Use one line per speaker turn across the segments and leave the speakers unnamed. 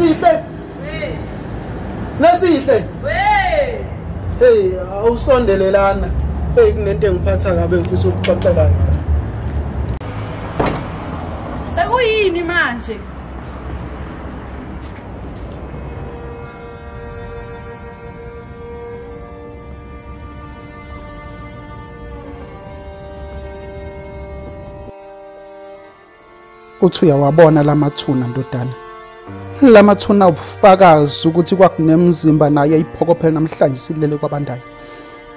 Sinesihle.
We.
Sinesihle.
We.
Hey, awusondelelana. Hey, kunento engiphatha kabe ngifisa ukuxoxela yona.
Sekuyini manje?
Uthi uyawabona lamathuna ndodana. Lamathuna ubufakazi ukuthi kwakunemzimba naye iphokophele namhlanje silele kwabandayo.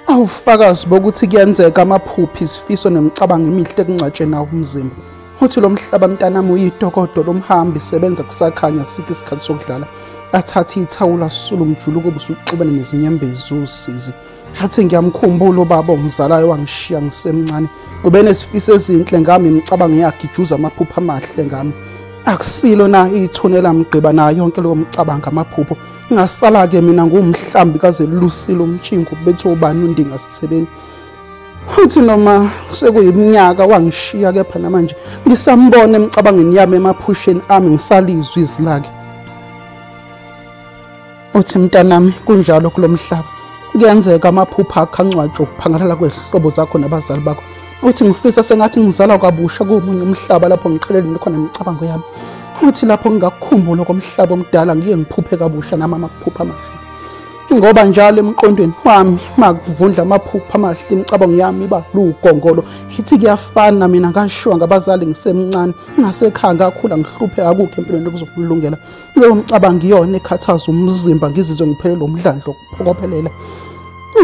Awufakazi bokuthi kuyenzeka amaphupho, isifiso nemicabango emihle kungcwatshwe nawo umzimba. Uthi lo mhlaba mntanami uyitokodo lomhambi, sebenza kusakhanya, sikho isikhathi sokudlala. Athathe ithawula asule umjuluko obusuxubene nezinyembezi usizi. Athi ngiyamkhumbula ubaba ongizalayo wangishiya ngisemncane. Ubenesifiso ezinhle ngami, imicabango yakhe ijuza amaphupho amahle ngami. Akusilo na ithune lamgqiba nayo yonke leyo mcabango amaphupho. Ngasala-ke mina ngumhlambi kaze lusile umtshingo bethi ubani undinga sithebeni. Futhi noma sekuyiminyaka wangishiya kepha namanje ngisambona emicabangweni yami, emaphusheni ami, ngisalizwa izwi lakhe. Uthi mntanami kunjalo kulo mhlaba. Kuyenzeka amaphupho akho angcwatshwe ukuphangalala kwezihlobo zakho nabazali bakho. Uthi ngifisa sengathi ngizalwa kabusha komunye umhlaba lapho ngiqhelelene khona nemicabango yami. Uthi lapho ngingakukhumbula komhlaba omdala ngiye ngiphuphe kabusha nami amaphupho amasha. Ngoba njalo emqondweni wami makuvundla amaphupho amahle, imicabango yami iba lugongolo. Ithi kuyafana mina ngashiwa ngabazali ngisemncane, ngasekhaya ngakhula ngihlupheka, akukho empilweni okuzongilungela. Leyo micabango iyona ekhathaza umzimba, ngizizwe ngiphelelwe umdlandla wokuphokophelela.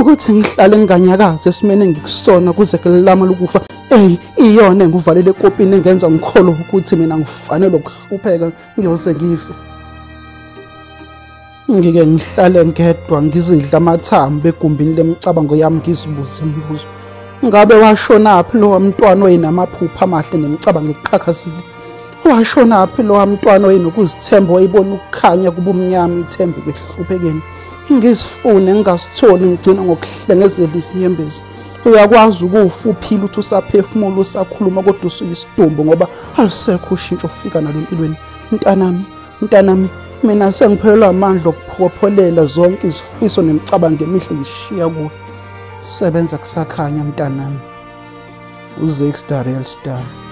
Ukuthi ngihlale nginganyakazi esimeni engikusona kuze kulamale ukufa. Ey, iyona engivalele ekopini engenza ngikholwe ukuthi mina ngifanele ukuhlupheka ngiyoze ngife. Ngike ngihlale ngedwa ngizidla amathambo egumbini lemicabango yami, ngizibuze imibuzo. Ngabe washonaphi lowa mntwana oyenamaphupho amahle nemicabango eqhakazile? Washonaphi lowa mntwana oyenokuzithemba, wayibona ukukhanya kubumnyama, ithemba ekwehluphekeni? Ngizifune ngingasitholi, ngigcina ngokuhlengezela izinyembezi. Uyakwazi ukufa uphila uthi usaphefumula usakhuluma kodwa usuyisidumbu ngoba alisekho ushintsho ofika nalo empilweni. Mntanami, mntanami, mina sengiphelelwa amandla okuphokophelela zonke izifiso nemicabango emihle ngishiya kuwe. Sebenza kusakhanya mntanami. uZakes the Real Star.